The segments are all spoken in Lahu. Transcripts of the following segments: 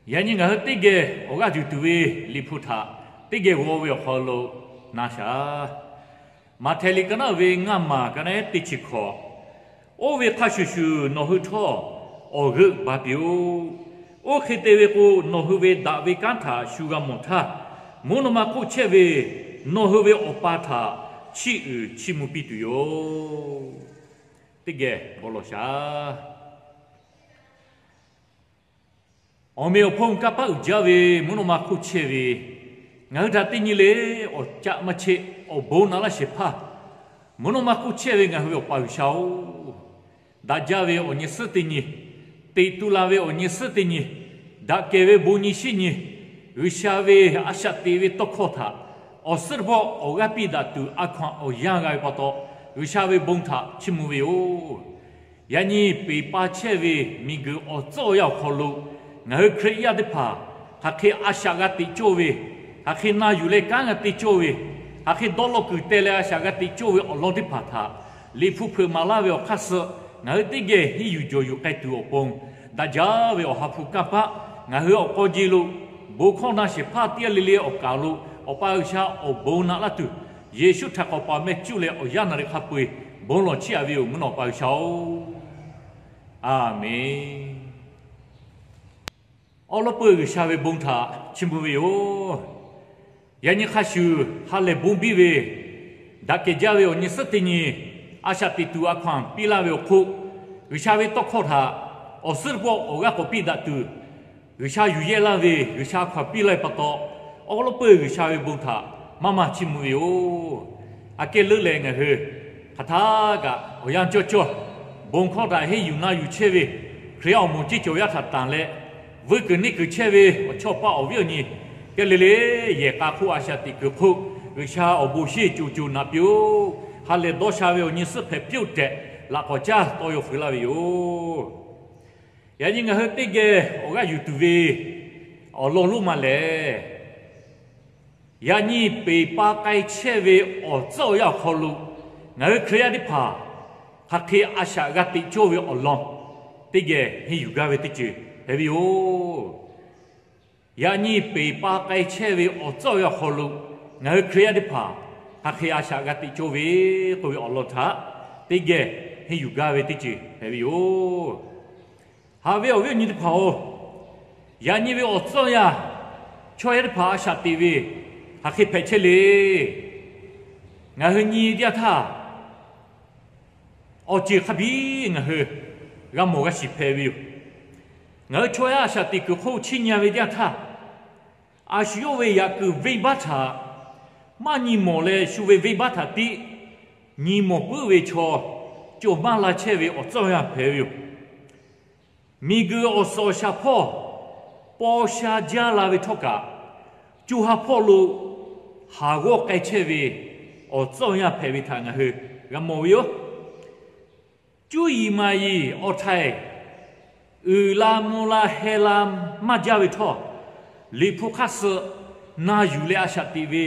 Yaꞈ nyi ngaˬ hui teˇ geh awˬ g'aˇ yuˬ tuˬ ve Liꞈ hpu htaꞈ teˇ geh g'aw ve awˬ hk'aw lo na shaˍ. Maꞈhtehˍ liꞈ ka naˉ ve ngaˇ maˬ ka naˉ teˇ chi hkawꞈ, oˇ ve hk'a shuˍ shuˍ nawˬ hui htawˇ awˬ g'euˆ ba piˇ-oˆ. Oˇ hk'e te ve k'o, nawˬ hui ve daꞈ ve kanˉ htaꞈ shu g'a mawˬ htaˇ, mvuhˇ naw ma hk'oˆ chehˇ ve nawˬ hui ve Awˬ pa htaꞈ chiˇ uiˍ chiˇ mvuh piˇ tuˬ yoˬ. Teˇ geh bon lawˬ shaˍ. Awˬ meꞈ awˬ hponˇ kanˇ paˆ uiˍ jaˇ ve mvuhˇ naw ma hk'oˆ chehˇ ve, ngaˬ hui htaꞈ teˇ nyi le awˬ caˆ maˇ cheˆ, awˬ bon naꞈ laˇ shehˍ hpaˇ, mvuhˇ naw ma hk'oˆ chehˇ ve ngaˬ hui ve Awˬ pa G'uiˬsha-oˬ, daꞈ jaˇ ve awˬ nyi suhˉ teˇ nyi, teꞈ tu la ve awˬ nyi suhˉ teˇ nyi, daꞈ kehˬ ve bon nyi shinˉ nyi, G'uiˬsha ve a shaꞈ teꞈ ve tawˇ hkawˇ htaꞈ awˬ suhˉ teˇ pawˆ awˬ g'aˇ piˇ daꞈ tuˬ a hkaw-anˬ awˬ yanˇ g'a ve pa taw, G'uiˬsha ve bon htaꞈ chiˇ mvuh ve yoˬ. Yaꞈ nyi peˬ pa chehˇ ve miˬguiˬ awˬ tcuhˉ awˬ yanˇ awˬ hk'aw lo, ngaˬ hui Hkriꞈ yaˇ teˇ hpaˍ hk'aˬ hk'e a shaꞈ g'a teꞈ cawˇ ve, hk'aˬ hk'e na yuˬ leh kanˉ g'a te cawˇ ve, hk'aˬ hk'e dawˇ law kuiˬ teh leh a shaꞈ g'a teꞈ cawˇ ve awˬ lawn teˇ hpaˍ htaꞈ Liꞈ hpu hpeuꞈ maˍ laˇ ve awˬ hk'aˇ suh, ngaˬ hui teˇ geh henˇ yuˬ jawˬ yuˬ k'ai tuˬ awˬ pon, daꞈ jaˇ ve awˬ ha hpu kanˇ paˆ ngaˬ hui awˬ k'aw ji lo, bon hkawˇ na shehˍ hpaˇ teˇ g'aˇ le le awˬ kaˍ lo, Awˬ pa G'uiˬsha awˬ bon naꞈ laˇ tuˬ, Yeˍsuˆ htaꞈ k'awꞈ paˍ meh cuˇ leh awˬ yanˇ naˍ riˍ hk'a peu-eˬ bon lawˬ chiˇ aꞈ ve yoˬ, mvuhˇ naw Awˬ pa G'uiˬsha-oˬ. Aˬmenˍ. Awˉ lawˉ peuˇ G'uiˬsha ve bon htaꞈ chiˇ mvuh ve yoˬ. Yaꞈ nyi hk'a shuˍ ha lehˬ bon biˇ ve, daꞈ kehˬ jaˇ ve awˬ nyi suhˉ teˇ nyi, a shaꞈ teꞈ tuˬ a hkaw-anˬ piˇ laˇ ve awˬ hk'oˆ, G'uiˬsha ve tawˇ hkawˇ htaꞈ awˬ suhˉ teˇ pawˆ awˬ g'aˇ k'awꞈ piˇ daꞈ tuˬ, G'uiˬsha yuˬ yehˇ laˇ ve, G'uiˬsha a hkaw-anˬ piˇ laˇ ve pa taw, awˉ lawˉ peuˇ G'uiˬsha ve bon htaꞈ maˇ maˇ chiˇ mvuh ve yoˬ. Aꞈ kehˉ leuˉ leh ngaˬ hui hk'aˬ htaˇ kaꞈ awˬ yanˇ cawˇ cawˇ, bon hkawˇ htaꞈ henˇ yuˬ na yuˬ chehˇ ve Hkriꞈ yaˇ awˬ moˍ ceˇ cawˬ yaˇ htaꞈ tanˬ leh, vuiˇ kuiˬ neˇ kuiˬ chehˇ ve awˬ chawˇ paˆ awˬ viˉ awˬ nyi, kehˉ le le yehˬ k'a hk'oˆ a shaꞈ teꞈ kuiˬ hk'oˆ G'uiˬsha awˬ bon shinˉ co co naꞈ piˇ-oˆ. Ha lehˬ dawˇ sha ve awˬ nyi suhˉ hpehꞈ piˇ-oˆ tehꞈ, laꞈ k'awꞈ caˇ tawˇ yaw feu laˇ ve yoˬ. Yaꞈ nyi ngaˬ hui teˇ geh awˬ g'aˇ yuˬ tuˬ ve awˬ lawn lonˉ ma lehˬ, yaꞈ nyi peˬ pa k'ai chehˇ ve awˬ tcuhˉ awˬ yanˇ awˬ hk'aw lo, ngaˬ hui Hkriꞈ yaˇ teˇ hpaˍ hk'aˬ hk'e a shaꞈ g'a teꞈ cawˇ ve awˬ lawn, teˇ geh henˇ yuˬ gaˇ ve teˇ ceuˬ hpehꞈ ve yoˬ. Yaꞈ nyi peˬ pa k'ai chehˇ ve awˬ tcuhˉ awˬ yanˇ awˬ hk'aw lo, ngaˬ hui Hkriꞈ yaˇ teˇ hpaˍ hk'aˬ hk'e a shaꞈ g'a teꞈ cawˇ ve k'oˆ ve awˬ lawn htaꞈ teˇ geh henˇ yuˬ gaˇ ve teˇ ceuˬ hpehꞈ ve yoˬ. Haꞈ ve awˬ viˉ awˬ nyi teˇ hpaˍ-oˬ, yaꞈ nyi ve awˬ tcuhˉ awˬ yanˇ, chaw yaˇ teˇ hpaˍ a shaꞈ teꞈ ve hk'aˬ hk'e hpehꞈ chehˇ le. Ngaˬ hui nyi teˇ yanˇ htaˇ, awˬ ceuˬ hk'a biˇ ngaˬ hui g'a mawˬ g'a shiˍ hpehꞈ ve yoˬ. Ngaˬ hui chaw yaˇ a shaꞈ teꞈ kuiˬ hk'oˆ chiˇ nyi ve teˇ yanˇ htaˇ, a shu yawˇ ve yaꞈ kuiˬ venˇbaˆ htaꞈ maˇ nyi mawˬ leh, shu ve venˇbaˆ htaꞈ tiˉ nyi mawˬ puiˉ ve chaw, co maˇ la chehˇ ve awˬ tcuhˉ awˬ yanˇ hpehꞈ ve yoˬ. Miˬguiˬ awˬ suhˍ awˬ shaˍ hpawˇ paw sha jaˇ la ve htawˇ kaꞈ, co ha hpawˇ lo haˍ g'awˇ k'ai chehˇ ve awˬ tcuhˉ awˬ yanˇ hpehꞈ ve htaꞈ ngaˬ hui g'a mawˬ ve yoˬ. Cuˇ yiˍ maˍ yiˍ awˬ htaiˍ uiˍ la mvuh la heh la maˇ jaˇ ve htawˇ, Liꞈ hpu hk'aˇ suh na yuˬ leh a shaꞈ teꞈ ve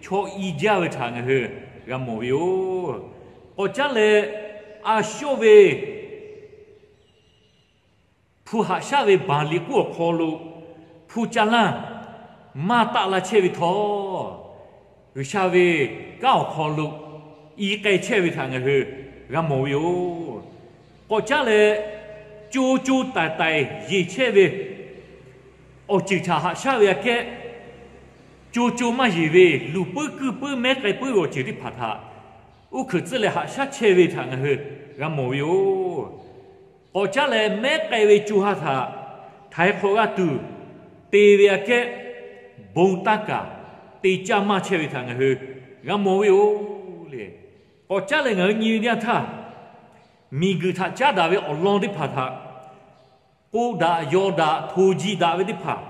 chaw i jaˇ ve htaꞈ ngaˬ hui g'a mawˬ ve yoˬ. K'awꞈ caˉ leh, a shu ve hpu haꞈ shaˉ ve baˬ liꞈ k'oˆ awˬ hk'aw lo hpu caˇ lanˇ maˇ taˆ la chehˇ ve htawˇ, G'uiˬsha ve kanˉ awˬ hk'aw lo i k'ai chehˇ ve htaꞈ ngaˬ hui g'a mawˬ ve yoˬ. K'awꞈ caˉ leh, co co taiˍ taiˍ yeˬ chehˇ ve awˬ ceuˬ htaꞈ haꞈ shaˉ ve aꞈ kehˉ, co co maˇ yeˬ ve luˬ puiˉ kuiˇ puiˉ mehˉ k'ai puiˉ ve awˬ ceuˬ teˇ hpaˍ htaꞈ uˉ hkuiꞈ tcuhˉ leh haꞈ shaˉ chehˇ ve htaꞈ ngaˬ hui g'a mawˬ ve yoˬ. K'awꞈ caˉ leh, mehˉ k'ai ve co ha htaꞈ htaiˍ hk'awꞈ g'a tuˬ te ve aꞈ kehˉ, bon taˇ kaˬ te caˇ maˇ chehˇ ve htaꞈ ngaˬ hui g'a mawˬ ve yoˬ le. K'awꞈ caˉ leh ngaˬ hui nyi ve teˇ yanˇ htaˇ, miˬguiˬ htaꞈ caˉ daꞈ ve awˬ lawn teˇ hpaˍ htaꞈ k'oˆ daꞈ yaw daꞈ hto ji daꞈ ve teˇ hpaˍ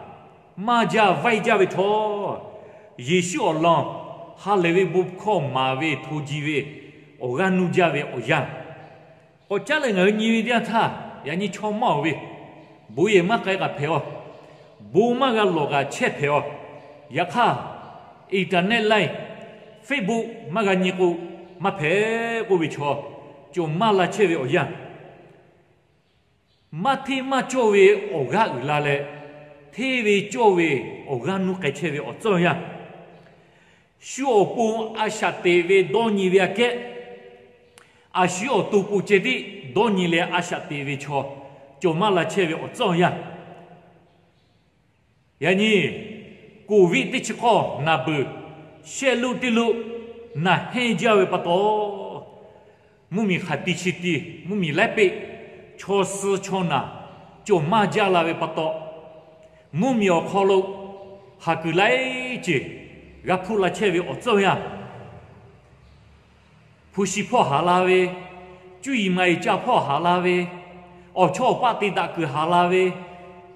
maˇ jaˇ vaiˇ jaˇ ve htawˇ, Yeˍsuˆ awˬ lawn ha lehˬ ve bon hkawˇ maˍ ve hto ji ve awˬ g'aˇ nuˇ jaˇ ve awˬ yanˇ, k'awꞈ caˉ leh ngaˬ hui nyi ve teˇ yanˇ htaˇ, yaꞈ nyi chaw maˇ awˬ ve, bon yehˬ maˇ k'ai kaꞈ hpehꞈ-aw, bon maˇ g'a lawˬ kaꞈ chehˇ hpehꞈ-aw. Yaꞈ hk'aˇ, internet line, Facebook maˇ g'a nyi k'o, maˇ hpehꞈ k'oˆ ve chaw, co maˇ la chehˇ ve awˬ yanˇ, maˇ hteˇ maˇ cawˇ ve awˬ g'aˇ uiˍ la leh, hteˇ ve cawˇ ve awˬ g'aˇ nuˇ k'ai chehˇ ve awˬ tcuhˇ yanˇ, shu awˬ pon a shaꞈ teꞈ ve dawˇ nyi ve aꞈ kehˉ, a shu awˬ to pon ceh tiˉ dawˇ nyi leh a shaꞈ teꞈ ve chaw cawˬ maˇ la chehˇ ve awˬ tcuhˇ yanˇ, yaꞈ nyi Covid teˇ chi k'awˇ naˬ beuˬ shehˆ luˆ teˇ luˆ naˬ hehnˇ jaˇ ve pa taw, mvuhˇmiˬ hk'aˬ ti chi ti, mvuhˇmiˬ laiˉ peˆ, chaw suh chaw naˬ cawˬ maˇ jaˇ la ve pa taw, mvuhˇmiˬ awˬ hk'aw lo haˍ kuiˬ laiˉ ceuˬ g'a hpuˇ la chehˇ ve awˬ tcuhˇ yanˇ, hpu shi hpawˇ haˍ la ve, cuˇ yiˍ maˍ yiˍ ca hpawˇ haˍ la ve, awˬ chawˇ awˬ paˆ te daꞈ kuiˬ haˍ la ve,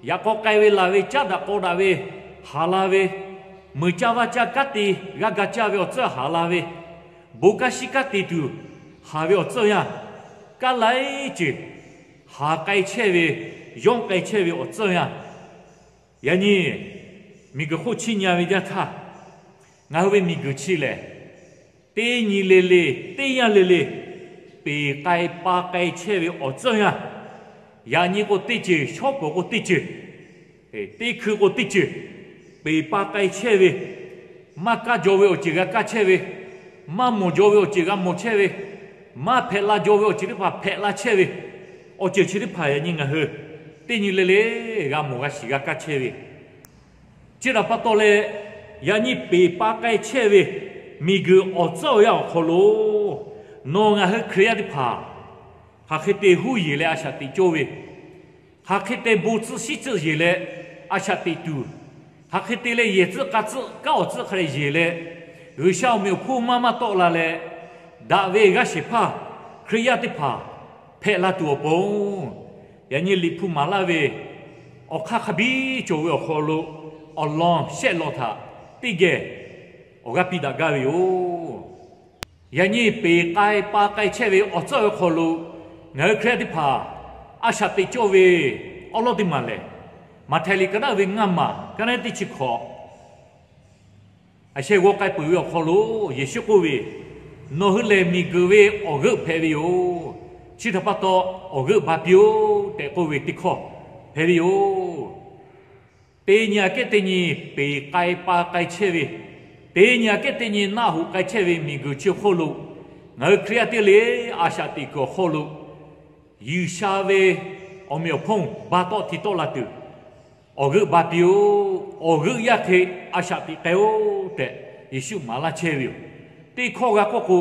yaꞈ k'aw k'ai ve laˬ ve caˉ daꞈ k'aw daꞈ ve haˍ la ve, meuˬ caˇ vaˇ caˇ kanˉ te g'a ga caˇ ve awˬ tcuhˇ haˍ la ve, bon kanˉ shiˉ kanˉ te tuˬ haˍ ve awˬ tcuhˇ yanˇ, kanˉ laiˉ ceuˬ haˍ k'ai chehˇ ve, yawˇ k'ai chehˇ ve awˬ tcuhˇ yanˇ, yaꞈ nyi miˬguiˬ hk'oˆ chiˇ nyi ve jaˇ htaˇ, ngaˬ hui ve miˬguiˬ chi lehˬ, teˇ nyi le le, teˇ yanˇ le le, peˬ k'ai pa k'ai chehˇ ve awˬ tcuhˇ yanˇ, yaꞈ nyi k'o teˇ ceuˬ, shawˉ peuˬ k'o teˇ ceuˬ, teˇ hkui k'o teˇ ceuˬ, peˬ pa k'ai chehˇ ve, maˇ kaˇ jaw ve awˬ ceuˬ g'a kaˇ chehˇ ve, maˇ mawˬ jaw ve awˬ ceuˬ g'a mawˬ chehˇ ve, maˇ hpehꞈ la jaw ve awˬ ceuˬ teˇ hpaˍ hpehꞈ la chehˇ ve, awˬ ceuˬ chi teˇ hpaˍ yaꞈ nyi ngaˬ hui teˇ nyi le le g'a mawˬ g'a shiˍ g'a kaˇ chehˇ ve, chi htaꞈ pa taw leh, yaꞈ nyi peˬ pa k'ai chehˇ ve miˬguiˬ awˬ tcuhˇ awˬ yanˇ awˬ hk'aw lo, nawˬ ngaˬ hui Hkriꞈ yaˇ teˇ hpaˍ hk'aˬ hk'e te huˉ yeˬ leh a shaꞈ teꞈ cawˇ ve, hk'aˬ hk'e te bon tcuhˆ shiˉ tcuhˆ yeˬ leh a shaꞈ teꞈ tuˬ, hk'aˬ hk'e te leh yehˬ tcuhˆ k'a tcuhˆ kanˉ awˬ tcuhˆ hk'a dehꞈ yeˬ leh, G'uiˬsha awˬ meꞈ awˬ hponˇ maˇ maˇ tawˆ la leh, daꞈ ve g'aˇ shehˍ hpaˇ Hkriꞈ yaˇ teˇ hpaˍ hpehꞈ la tuˬ awˬ pon, yaꞈ nyi Liꞈ hpu maˍ laˇ ve awˬ hk'aˇ hk'a biˇ cawˬ ve awˬ hk'aw lo awˬ lawn shehˆ lawn htaꞈ teˇ geh awˬ g'aˇ piˇ daꞈ gaˇ ve yoˬ. Yaꞈ nyi peˬ k'ai pa k'ai chehˇ ve awˬ tcuhˇ ve hk'aw lo ngaˬ hui Hkriꞈ yaˇ teˇ hpaˍ a shaꞈ teꞈ cawˇ ve awˉ lawˉ teˇ maˬ lehˬ, Maꞈhtehˍ liꞈ ka naˉ ve ngaˇ maˬ ka naˉ teˇ chi hkawꞈ a sheh g'aw k'ai peuˬ ve awˬ hk'aw lo Yeˍsuˆ k'oˆ ve, Nawˬ hui lehˬ miˬguiˬ ve awˬ g'euˆ hpehꞈ ve yoˬ. Chi htaꞈ pa taw awˬ g'euˆ ba piˇ-oˆ tehꞈ k'oˆ ve teˇ hkawˇ hpehꞈ ve yoˬ. Teˇ nyi aꞈ kehˉ teˇ nyi peˬ k'ai pa k'ai chehˇ ve, teˇ nyi aꞈ kehˉ teˇ nyi naˆ hoꞈ k'ai chehˇ ve miˬguiˬ chi hk'oˆ lo, ngaˬ hui Hkriꞈ yaˇ teˇ le a shaꞈ teꞈ kuiˬ awˬ hk'aw lo, G'uiˬsha ve awˬ meꞈ awˬ hponˇ ba tawˆ hti tawˆ la tuˬ, awˬ g'euˆ ba piˇ-oˆ. Awˬ g'euˆ yaˇ hk'e a shaꞈ teꞈ k'ai-oˆ tehꞈ Yeˍsuˆ maˍ laˇ chehˇ ve yoˬ. Teˇ hkawˇ g'a k'oˆ k'o,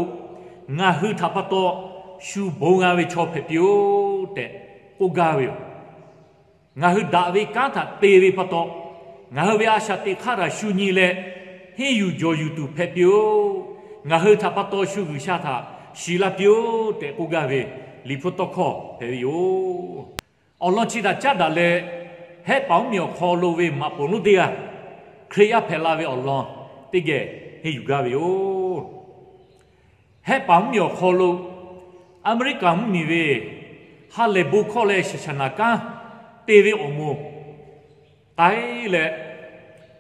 ngaˬ hui htaꞈ pa taw shu bon g'a ve chaw hpehꞈ piˇ-oˆ tehꞈ k'oˆ gaˇ ve yoˬ. Ngaˬ hui daꞈ ve kanˉ htaꞈ te ve pa taw, ngaˬ hui ve a shaꞈ teꞈ hk'aˇ htaꞈ shu nyi leh henˇ yuˬ jawˬ yuˬ tuˬ hpehꞈ piˇ-oˆ. Ngaˬ hui htaꞈ pa taw shu G'uiˬsha htaꞈ shiˍ laˇ piˇ-oˆ tehꞈ k'oˆ gaˇ ve Liꞈ hpu tawˇ hkawˇ hpehꞈ ve yoˬ. Awˬ lawn chi htaꞈ caˉ daꞈ leh, Hehˆ paˍ mvuhˇmiˬ awˬ hk'aw lo ve maꞈ poˍ lonˉ teˇ g'aˇ Hkriꞈ yaˇ hpehꞈ la ve awˬ lawn teˇ geh henˇ yuˬ gaˇ ve yoˬ. Hehˆ paˍ mvuhˇmiˬ awˬ hk'aw lo Aˍmeˍriˆkaˍ mvuhˇmiˬ ve ha lehˬ bon hkawˇ leh shaˍshaˍnaˍ kanˉ te ve awˬ moˍ k'ai leh,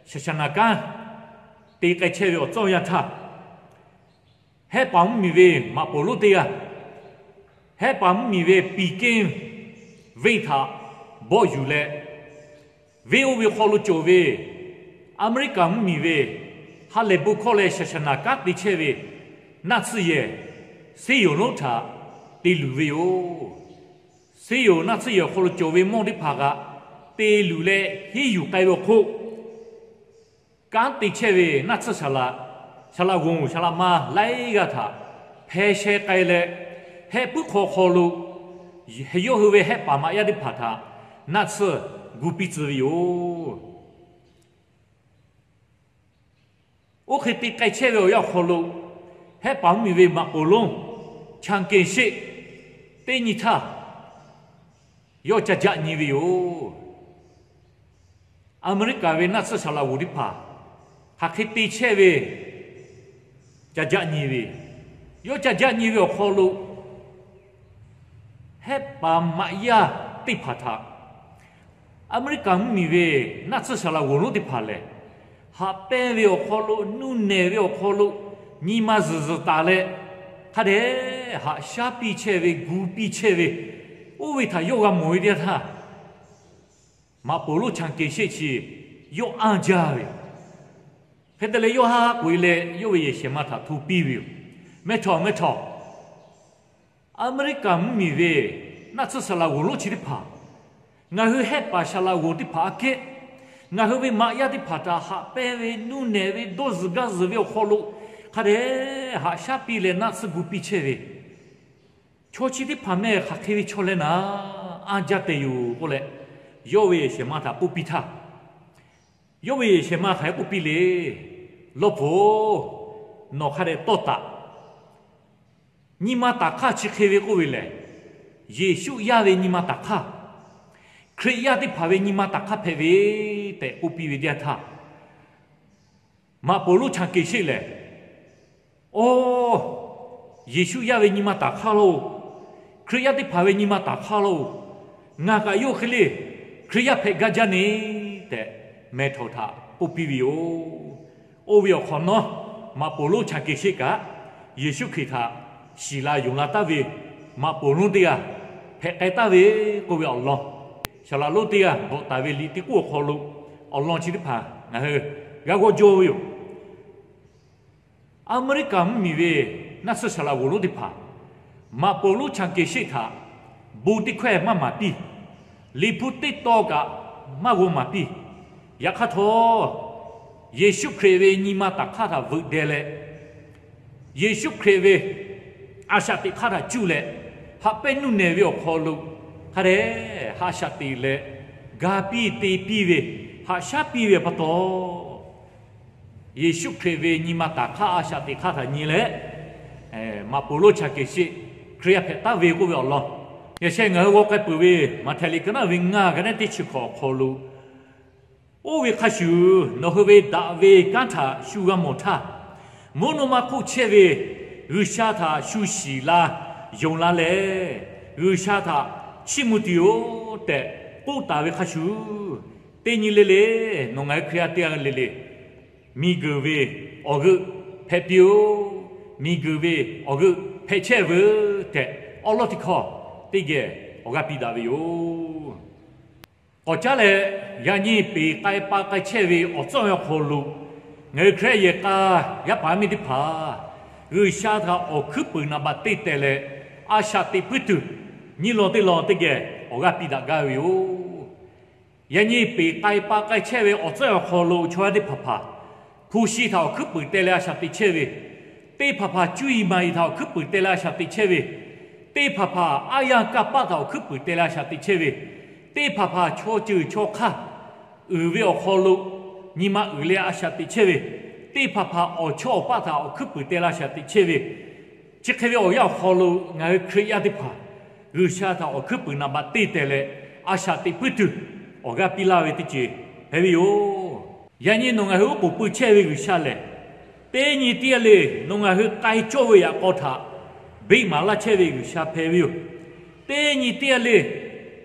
shaˍshaˍnaˍ kanˉ te k'ai chehˇ ve awˬ tcuhˇ yanˇ htaˇ, Hehˆ paˍ mvuhˇmiˬ ve maꞈ poˍ lonˉ teˇ g'aˇ Hehˆ paˍ mvuhˇmiˬ ve Piˍkeˇ venˇ htaꞈ bawˆ yuˬ leh, venˇ oˇ ve hk'aw lo cawˬ ve Aˍmeˍriˆkaˍ mvuhˇmiˬ ve ha lehˬ bon hkawˇ leh shaˍshaˍnaˍ kanˉ te chehˇ ve naˆ tsuhˇ yehˬ Seˇyoˍ lonˉ htaꞈ te luˬ ve yoˬ. Seˇyoˍ naˆ tsuhˇ yehˬ awˬ hk'aw lo cawˬ ve mawˇ teˇ hpaˍ kaꞈ te luˬ leh henˇ yuˬ k'ai ve awˬ hk'oˆ, kanˉ te chehˇ ve naˆ tsuhˇ saˍ laꞈ, saˍ laꞈ g'oˍ saˍ laꞈ ma laiˉ g'aˇ htaꞈ hpeh sheh k'ai leh, hehˆ puiˉ hk'aw hk'aw lo yawˇ hui ve hehˆ paˍ maꞈ yaˇ teˇ hpaˍ htaꞈ naˆ tsuhˇ gu piˇ tcuh ve yoˬ. Oˇ hk'e te k'ai chehˇ ve awˬ yanˇ awˬ hk'aw lo, Hehˆ paˍ mvuhˇmiˬ ve maꞈ poˍ lonˉ Chaˍ Keˍ sheˆ teˇ nyi htaˇ yawˇ ca jaˆ nyi ve yoˬ. Aˍmeˍriˆkaˍ ve naˆ tsuhˇ saˍ laꞈ g'oˍ teˇ hpaˍ hk'aˬ hk'e te chehˇ ve ca jaˆ nyi ve, yawˇ ca jaˆ nyi ve awˬ hk'aw lo hehˆ paˍ maꞈ yaˇ teˇ hpaˍ htaꞈ Aˍmeˍriˆkaˍ mvuhˇmiˬ ve naˆ tsuhˇ saˍ laꞈ g'oˍ lonˉ teˇ hpaˍ lehˬ, haꞈ pehnˇ ve awˬ hk'aw lo, nuˇ nehˬ ve awˬ hk'aw lo, nyi ma zuhˬ zuhˬ taˍ leh, hk'a dehꞈ haꞈ shaˉ piˇ chehˇ ve, gu piˇ chehˇ ve, oˇ ve htaꞈ yawˇ g'a mawˬ ve teˇ yanˇ htaˇ, Maꞈ poˍ lonˉ Chaˍ keˍ sheˆ chi yawˇ anˇ jaˇ ve yoˬ. Hk'e te leh yawˇ haˉ k'oꞈ e leh yawˇ ve yehˬ shehˍ ma htaꞈ hto piˇ ve yoˬ. Mehˇ htawˇ, mehˇ htawˇ, Aˍmeˍriˆkaˍ mvuhˇmiˬ ve naˆ tsuhˇ saˍ laꞈ g'oˍ lonˉ chi teˇ hpaˍ, ngaˬ hui hehˆ paˍ saˍ laꞈ g'oˍ teˇ hpaˍ aꞈ kehˉ, ngaˬ hui ve maꞈ yaˇ teˇ hpaˍ htaꞈ haꞈ pehnˇ ve, nuˇ nehˬ ve, dawˇ zuhˬ gaˇ zuhˬ ve awˬ hk'aw lo hk'a dehꞈ haꞈ shaˉ piˇ leh naˆ tsuhˇ gu piˇ chehˇ ve chaw chi teˇ hpaˍ mehˆ hk'aˬ hk'e ve chaw leh naˍ, anˇ jaˇ tehꞈ yoˬ k'oˆ leh, yawˇ ve yehˬ shehˍ ma htaꞈ k'oˆ piˇ htaˇ, yawˇ ve yehˬ shehˍ ma hk'aˬ hk'e k'oˆ piˇ le, Lawˇ hpu-oˬ, nawˬ hk'a dehꞈ tawˇ taˍ. Nyi ma taˍ hk'aˇ chi hk'e ve k'oˆ ve lehˬ, Yeˍsuˆ yaˇ ve nyi ma taˍ hk'aˇ, Hkriꞈ yaˇ teˇ hpaˍ ve nyi ma taˍ hk'aˇ hpehꞈ ve tehꞈ k'oˆ piˇ ve teˇ yanˇ htaˇ, Maꞈ poˍ lonˉ Chaˍ keˍ sheˆ lehˬ, Oˇ, Yeˍsuˆ yaˇ ve nyi ma taˍ hk'aˇ lo, Hkriꞈ yaˇ teˇ hpaˍ ve nyi ma taˍ hk'aˇ lo, ngaˬ kaꞈ yawˇ hk'e le Hkriꞈ yaˇ hpehꞈ gaˇ jaˇ ne tehꞈ mehˬ htawnˍ htaꞈ k'oˆ piˇ ve yoˬ. Oˇ ve awˬ hk'awꞈ nawˉ, Maꞈ poˍ lonˉ Chaˍ keˍ sheˆ kaꞈ Yeˍsuˆ Hkriꞈ htaꞈ shiˍ la yonˍ la taˍ ve maꞈ poˍ lonˉ teˇ g'aˇ hpehꞈ k'ai taˍ ve k'oˆ ve awˬ lawn, saˍ laꞈ lonˉ teˇ g'aˇ bvuhꞈ taˍ ve liꞈ teˇ k'oˆ awˬ hk'aw lo awˬ lawn chi teˇ hpaˍ ngaˬ hui g'a g'awˇ jaw ve yoˬ. Aˍmeˍriˆkaˍ mvuhˇmiˬ ve naˆ tsuhˇ saˍ laꞈ g'oˍ lonˉ teˇ hpaˍ, Maꞈ poˍ lonˉ Chaˍ keˍ sheˆ htaꞈ bon teˇ hkawehˇ maˇ maˍ piˇ, liꞈ hpu teˇ taw kaꞈ maˇ g'aw maˍ piˇ. Yaꞈ hk'aˇ htawˇ, Yeˍsuˆ Hkriꞈ ve nyi ma taˍ hk'aˇ htaꞈ veuꞈ deh leh, Yeˍsuˆ Hkriꞈ ve a shaꞈ teꞈ hk'aˇ htaꞈ cuˇ leh, haꞈ pehnˇ nuˇ nehˬ ve awˬ hk'aw lo hk'a dehꞈ haꞈ shaꞈ teꞈ leh, ga piˇ te piˇ ve, haꞈ shaˉ piˇ ve pa taw, Yeˍsuˆ Hkriꞈ ve nyi ma taˍ hk'aˇ a shaꞈ teꞈ hk'aˇ htaꞈ nyi leh, Maꞈ poˍ lonˉ Chaˍ keˍ sheˆ Hkriꞈ yaˇ hpehꞈ taˍ ve k'oˆ ve awˬ lawn, yaꞈ sheh ngaˬ hui g'aw k'ai peuˬ ve Maꞈhtehˍ liꞈ ka naˉ ve ngaˇ ka naˉ teˇ chi hkawꞈ awˬ hk'aw lo, oˇ ve hk'a shuˍ nawˬ hui ve daꞈ ve kanˉ htaꞈ shu g'a mawˬ htaˇ, mvuhˇ naw ma hk'oˆ chehˇ ve G'uiˬsha htaꞈ shu shiˍ la yonˍ la leh, G'uiˬsha htaꞈ chiˇ mvuh tuˬ yoˬ tehꞈ k'oˆ taˍ ve hk'a shuˍ, teˇ nyi le le, nawˬ ngaˬ hui Hkriꞈ yaˇ teˇ g'aˇ le le, miˬguiˬ ve awˬ g'euˆ hpehꞈ piˇ-oˬ, miˬguiˬ ve awˬ g'euˆ hpehꞈ chehˇ veuˬ tehꞈ, awˉ lawˉ teˇ hkawˇ teˇ geh awˬ g'aˇ piˇ daꞈ ve yoˬ. K'awꞈ caˉ leh, yaꞈ nyi peˬ k'ai pa k'ai chehˇ ve awˬ tcuhˉ ve awˬ hk'aw lo, ngaˬ hui Hkriꞈ yaˇ yehˬ k'a yaˇ paˍ miˇ teˇ hpaˍ G'uiˬsha htaꞈ awˬ hkuiˉ puiˍ naˍ baꞈ te teh leh, a shaꞈ teꞈ puiˉ tuˬ, nyiˇ lawn teˇ lawn teˇ geh awˬ g'aˇ piˇ daꞈ gaˇ ve yoˬ. Yaꞈ nyi peˬ k'ai pa k'ai chehˇ ve awˬ tcuhˉ awˬ hk'aw lo chaw yaˇ teˇ hpaˍ hpaˍ, hpu shi htaꞈ awˬ hkuiˉ puiˍ teh leh a shaꞈ teꞈ chehˇ ve, teˇ hpaˍ hpaˍ cuˇ yiˍ maˍ yiˍ htaꞈ awˬ hkuiˉ puiˍ teh leh a shaꞈ teꞈ chehˇ ve, teˇ hpaˍ hpaˍ aˉ yanˇ kanˇ paˆ htaꞈ awˬ hkuiˉ puiˍ teh leh a shaꞈ teꞈ chehˇ ve, teˇ hpaˍ hpaˍ chaw ceuˬ chaw hk'aˇ uiˍ ve awˬ hk'aw lo nyi ma uiˍ leh a shaꞈ teꞈ chehˇ ve, teˇ hpaˍ hpaˍ awˬ chawˇ awˬ paˆ htaꞈ awˬ hkuiˉ puiˍ teh leh a shaꞈ teꞈ chehˇ ve, chi hk'e ve awˬ yanˇ awˬ hk'aw lo ngaˬ hui Hkriꞈ yaˇ teˇ hpaˍ G'uiˬsha htaꞈ awˬ hkuiˉ puiˍ naˍ baꞈ te teh leh, a shaꞈ teꞈ puiˉ tuˬ awˬ g'aˇ piˇ laˇ ve teˇ ceuˬ hpehꞈ ve yoˬ. Yaꞈ nyi nawˬ ngaˬ hui oˉ k'oˍ pui chehˇ ve G'uiˬsha lehˬ, teˇ nyi teˇ g'aˇ le nawˬ ngaˬ hui k'ai cawˇ ve yaꞈ k'aw htaꞈ beˆ maˍ laˇ chehˇ ve G'uiˬsha hpehꞈ ve yoˬ. Teˇ nyi teˇ g'aˇ le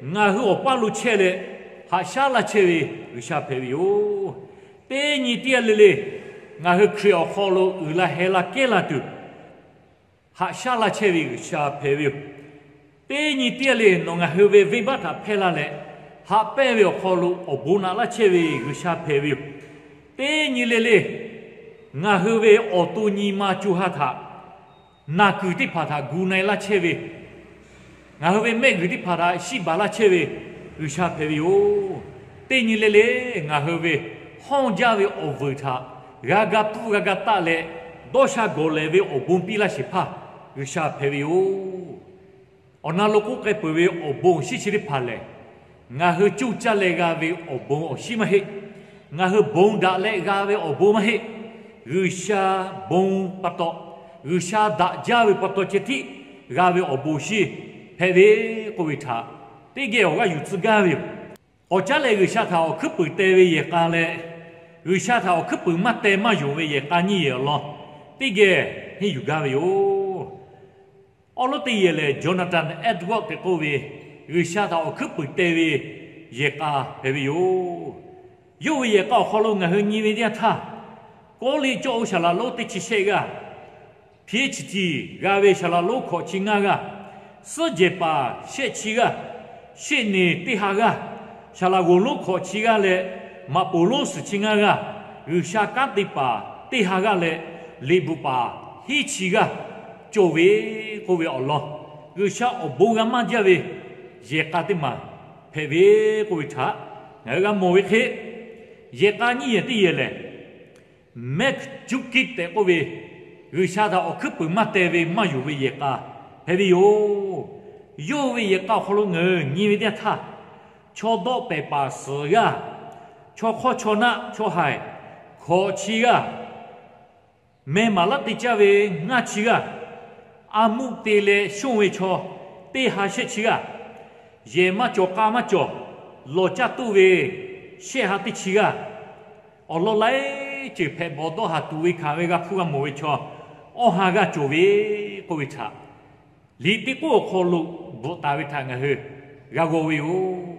ngaˬ hui awˬ paˇ lo chehˇ leh haꞈ shaˉ laˇ chehˇ ve G'uiˬsha hpehꞈ ve yoˬ. Teˇ nyi teˇ g'aˇ le le ngaˬ hui Hkriꞈ awˬ hk'aw lo uiˍ la heh la kehˉ la tuˬ, haꞈ shaˉ laˇ chehˇ ve G'uiˬsha hpehꞈ ve yoˬ. Teˇ nyi teˇ g'aˇ le nawˬ ngaˬ hui ve venˇbaˆ htaꞈ hpehˇ laˇ leh, haꞈ pehnˇ ve awˬ hk'aw lo awˬ bon naꞈ laˇ chehˇ ve G'uiˬsha hpehꞈ ve yoˬ. Teˇ nyi le le ngaˬ hui ve awˬ to nyi ma co ha htaꞈ naˬ kuiˬ teˇ hpaˍ htaꞈ gu na-e laˇ chehˇ ve, ngaˬ hui ve mehˆ g'uiˬ teˇ hpaˍ htaꞈ shiˆ baˬ laˇ chehˇ ve G'uiˬsha hpehꞈ ve yoˬ. Teˇ nyi le le ngaˬ hui ve hawˇ jaˇ ve awˬ vuiˬ htaꞈ g'a ga pfuhˆ g'a ga taˆ leh, dawˇ sha gawˬ lehˬ ve awˬ bon piˇ laˇ shehˍ hpaˇ G'uiˬsha hpehꞈ ve yoˬ. Awˬ na lo k'oˆ k'ai peuˬ ve awˬ bon awˬ shinˉ chi teˇ hpaˍ lehˬ, ngaˬ hui coˇ caˇ leh g'a ve awˬ bon awˬ shinˉ maˇ heˆ. Ngaˬ hui bon daꞈ leh g'a ve awˬ bon maˇ heˆ. G'uiˬsha bon pa taw, G'uiˬsha daꞈ jaˇ ve pa taw ceh tiˉ g'a ve awˬ bon awˬ shinˉ hpehꞈ ve k'oˆ ve htaꞈ teˇ geh awˬ g'aˇ yuˬ tcuh gaˇ ve yoˬ. K'awꞈ caˉ leh G'uiˬsha htaꞈ awˬ hkuiˉ puiˍ te ve yehˬ k'a leh, G'uiˬsha htaꞈ awˬ hkuiˉ puiˍ maˇ te maˇ yonˍ ve yehˬ k'a nyiˇ yehˬ awˬ lawn teˇ geh henˇ yuˬ gaˇ ve yoˬ. Awˉ lawˉ teˇ yehˬ lehˬ, Jonathan Edwards tehꞈ k'oˆ ve G'uiˬsha htaꞈ awˬ hkuiˉ puiˍ te ve yehˬ k'a hpehꞈ ve yoˬ. Yawˇ ve yehˬ k'a awˬ hk'aw lo ngaˬ hui nyi ve teˇ yanˇ htaˇ, Kawˇliˆ cawˇ-oˬ saˍ laꞈ lonˉ teˇ chi shehˆ g'aˇ, PhD g'a ve saˍ laꞈ lonˉ hkawꞈ chi ngaˇ g'aˇ, suhˉ jehˬ paˍ shehˆ chi g'aˇ, sheˆ neˍ teˇ ha g'aˇ, Saˍ laꞈ g'oˍ lonˉ hkawꞈ chi g'aˇ leh, maꞈ poˍ lonˉ suhˍ chi ngaˇ g'aˇ, G'uiˬsha kanˉ te paˍ teˇ ha g'aˇ leh, liꞈ bvuhꞈ paˍ hiˉ chi g'aˇ cawˬ ve k'oˆ ve awˬ lawn, G'uiˬsha awˬ bon g'a maˇ jaˇ ve yehˬ k'a teˇ maˬ hpehꞈ ve k'oˆ ve htaꞈ ngaˬ hui g'a mawˬ ve hk'e, yehˬ k'a nyiˇ yehˬ teˇ yehˬ lehˬ, Mehˇ cuˉ kiˉ tehꞈ k'oˆ ve, G'uiˬsha htaꞈ awˬ hkuiˉ puiˍ maˇ teh ve maˇ yonˍ ve yehˬ k'a hpehꞈ ve yoˬ. Yawˇ hui ve yehˬ k'a awˬ hk'aw lo ngaˬ hui nyi ve teˇ yanˇ htaˇ, chaw dawˆ pehˍ paˍ suhˍ g'aˇ, chaw hk'awˇ chaw naˆ chaw haiˬ hkawꞈ chi g'aˇ, meh maˍ laˉ te caˇ ve ngaˇ chi g'aˇ, a muˆ te leh shonˇ ve chaw teˇ ha shehˆ chi g'aˇ, yehˬ maˇ cawˬ k'a maˇ cawˬ lawˬ caˇ tuˬ ve shehˆ ha teˇ chi g'aˇ, awˬ lawn laiˉ ceuˬ hpehꞈ bawˬ dawˇ haˍ tuˬ ve hkanˍ ve g'a hpuˇ g'a mawˬ ve chaw awˇ ha g'aˇ cawˬ ve k'oˆ ve htaꞈ, liꞈ teˇ k'oˆ awˬ hk'aw lo bvuhꞈ taˍ ve htaꞈ ngaˬ hui g'a g'aw ve yoˬ.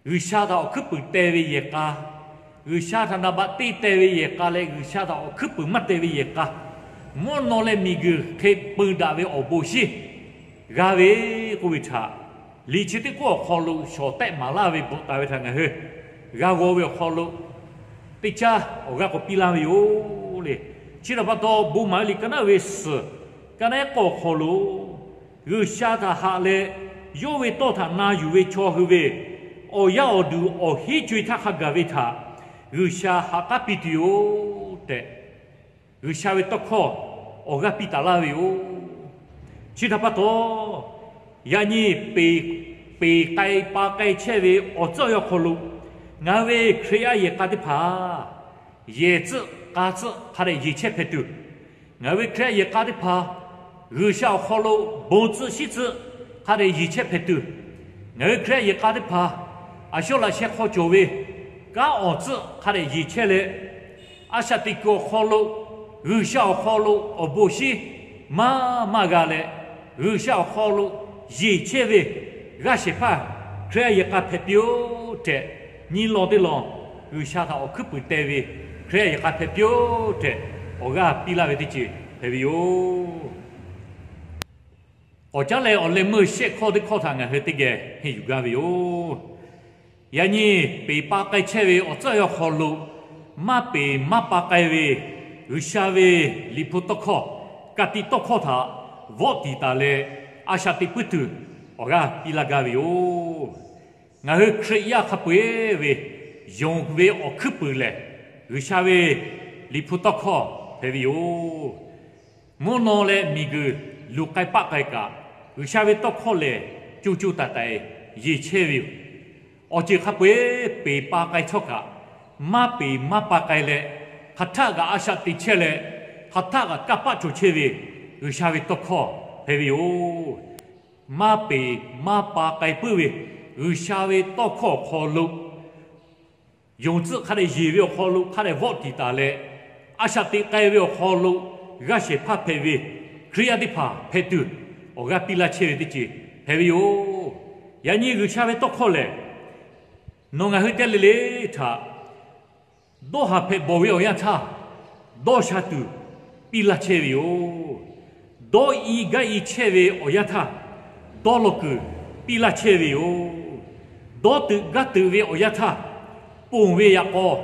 G'uiˬsha htaꞈ awˬ hkuiˉ puiˍ teh ve yehˬ k'a, G'uiˬsha htaꞈ naˍ baꞈ teˇ teh ve yehˬ k'a leh G'uiˬsha htaꞈ awˬ hkuiˉ puiˍ maˇ teh ve yehˬ k'a, mvuhˇ naw leh miˬguiˬ hk'e peu daꞈ ve awˬ bon shinˉ g'a ve k'oˆ ve htaꞈ, liꞈ chi teˇ k'oˆ awˬ hk'aw lo shawˍ tehˆ maˍ laˇ ve bvuhꞈ taˍ ve htaꞈ ngaˬ hui g'a g'aw ve awˬ hk'aw lo, teˇ caˉ awˬ g'aˇ k'awꞈ piˇ laˇ ve yoˬ le. Chi htaꞈ pa taw, bon maˍ ve liꞈ ka naˉ ve suhˍ, ka naˉ k'awˇ awˬ hk'aw lo, G'uiˬsha htaꞈ haꞈ leh, yawˇ ve tawˇ htaꞈ na yuˬ ve chaw hui ve awˬ yaˇ awˬ duˬ awˬ heˉ co e htaˇ hk'a gaˬ ve htaꞈ G'uiˬsha ha k'aˉ piˇ tuˬ yoˬ tehꞈ, G'uiˬsha ve tawˇ hkawˇ awˬ g'aˇ piˇ taˍ laˇ ve yoˬ. Chi htaꞈ pa taw, yaꞈ nyi peˍ k'ai pa k'ai chehˇ ve awˬ tcuhˉ awˬ yanˇ hk'aw lo, ngaˬ hui ve Hkriꞈ yaˇ yehˬ k'a teˇ hpaˍ yehˬ tcuhˆ k'a tcuhˆ hk'a dehꞈ yeˬ chehˇ hpehꞈ tuˬ, ngaˬ hui ve Hkriꞈ yaˇ yehˬ k'a teˇ hpaˍ G'uiˬsha awˬ hk'aw lo bon tcuhˆ shiˉ tcuhˆ hk'a dehꞈ yeˬ chehˇ hpehꞈ tuˬ, ngaˬ hui Hkriꞈ yaˇ yehˬ k'a teˇ hpaˍ a shawˉ laꞈ sheh hk'aw cawˬ ve kanˉ awˬ tcuhˆ hk'a dehꞈ yeˬ chehˇ leh, a shaꞈ teꞈ kuiˬ awˬ hk'aw lo G'uiˬsha awˬ hk'aw lo awˬ bon shinˉ maˇ maˇ g'a leh, G'uiˬsha awˬ hk'aw lo yeˬ chehˇ ve g'aˇ shehˍ hpaˇ Hkriꞈ yaˇ yehˬ k'a hpehꞈ piˇ-oˆ tehꞈ, nyi law teˇ law G'uiˬsha htaꞈ awˬ hkuiˉ puiˍ teh ve Hkriꞈ yaˇ yehˬ k'a hpehꞈ piˇ-oˆ tehꞈ, awˬ g'aˇ piˇ laˇ ve teˇ ceuˬ hpehꞈ ve yoˬ. K'awꞈ caˉ leh, awˬ leh meuˇ shehˆ hkawˇ teˇ hkawˇ htaꞈ ngaˬ hui teˇ geh henˇ yuˬ gaˇ ve yoˬ. Yaꞈ nyi peˍ pa k'ai chehˇ ve awˬ tcuhˉ awˬ yanˇ hk'aw lo, maˇ peˍ maˇ pa k'ai ve G'uiˬsha ve Liꞈ hpu tawˇ hkawˇ, ka tiꞈ tawˇ hkawˇ htaꞈ vawˆ tiˍ taˍ leh, a shaꞈ teꞈ puiˉ tuˬ awˬ g'aˇ piˇ laˇ gaˇ ve yoˬ. Ngaˬ hui Hkriꞈ yaˇ hk'a peu-eˬ ve yonˍ ve awˬ hkuiˉ puiˍ lehˬ, G'uiˬsha ve Liꞈ hpu tawˇ hkawˇ hpehꞈ ve yoˬ. Mvuhˇ naw leh miˬguiˬ luˬ k'ai paˆ k'ai kaꞈ, G'uiˬsha ve tawˇ hkawˇ lehˬ, co co taiˍ taiˍ yeˬ chehˇ ve yoˬ. Awˬ ceuˬ hk'a peu-eˬ peˍ pa k'ai htawˇ kaꞈ, maˇ peˍ maˇ pa k'ai leh, hk'aˬ htaˆ kaꞈ a shaꞈ teꞈ chehˇ leh, hk'aˬ htaˆ kaꞈ kanˇ paˆ cawˬ chehˇ ve G'uiˬsha ve tawˇ hkawˇ hpehꞈ ve yoˬ. Maˇ peˍ maˇ pa k'ai puiˉ ve G'uiˬsha ve tawˇ hkawˇ awˬ hk'aw lo, yonˍ tcuhˆ hk'a dehꞈ yeˬ ve awˬ hk'aw lo hk'a dehꞈ vawˆ tiˍ taˍ leh, a shaꞈ teꞈ k'ai ve awˬ hk'aw lo g'aˇ shehˍ hpaˇ hpehꞈ ve Hkriꞈ yaˇ teˇ hpaˍ hpehꞈ tuˬ, awˬ g'aˇ piˇ laˇ chehˇ ve teˇ ceuˬ hpehꞈ ve yoˬ. Yaꞈ nyi G'uiˬsha ve tawˇ hkawˇ lehˬ, nawˬ ngaˬ hui teˇ g'aˇ le le htaꞈ dawˇ haˍ hpehꞈ bawˬ ve awˬ yanˇ htaˇ, dawˇ sha tuˬ piˇ laˇ chehˇ ve yoˬ. Dawˇ i gaˇ i chehˇ ve awˬ yanˇ htaˇ, dawˇ law kuiˬ piˇ laˇ chehˇ ve yoˬ. Dawˇ teuꞈ gaˇ teuꞈ ve awˬ yanˇ htaˇ, ponˬ ve yaꞈ k'aw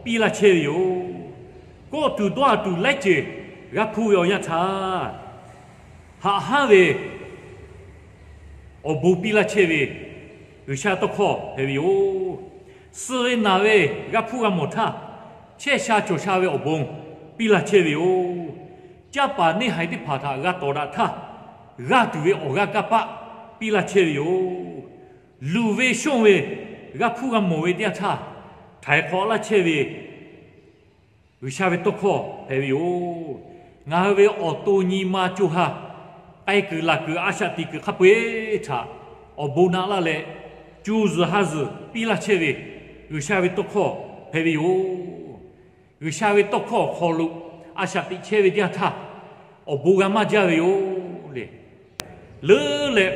piˇ laˇ chehˇ ve yoˬ. Kawˆ tuˬ dawˇ haˍ tuˬ laiˉ ceuˬ g'a hpuˇ ve awˬ yanˇ htaˇ, haꞈ hanˉ ve awˬ bon piˇ laˇ chehˇ ve G'uiˬsha tawˇ hkawˇ hpehꞈ ve yoˬ. Suh ve naˬ ve g'a hpuˇ g'a mawˬ htaˇ, chehˇ sha cawˬ sha ve awˬ bon piˇ laˇ chehˇ ve yoˬ. Caˇ paˍ neˇ haiˬ teˇ hpaˍ htaꞈ g'a tawˍ daꞈ htaˇ, g'aˇ tuˬ ve awˬ g'aˇ kanˇ paˆ piˇ laˇ chehˇ ve yoˬ. Luˬ ve shonˇ ve g'a hpuˇ g'a mawˬ ve teˇ yanˇ htaˇ, htaiˍ hk'awꞈ laˇ chehˇ ve G'uiˬsha ve tawˇ hkawˇ hpehꞈ ve yoˬ. Ngaˬ hui ve awˬ to nyi ma co ha k'ai kuiˬ laˬ kuiˬ a shaꞈ teꞈ kuiˬ hk'a peu-eˬ htaꞈ awˬ bon naꞈ laˇ leh, co zuhˬ ha zuhˬ piˇ laˇ chehˇ ve G'uiˬsha ve tawˇ hkawˇ hpehꞈ ve yoˬ. G'uiˬsha ve tawˇ hkawˇ awˬ hk'aw lo a shaꞈ teꞈ chehˇ ve teˇ yanˇ htaˇ, awˬ bon g'a maˇ jaˇ ve yoˬ le. Leuˉ leh,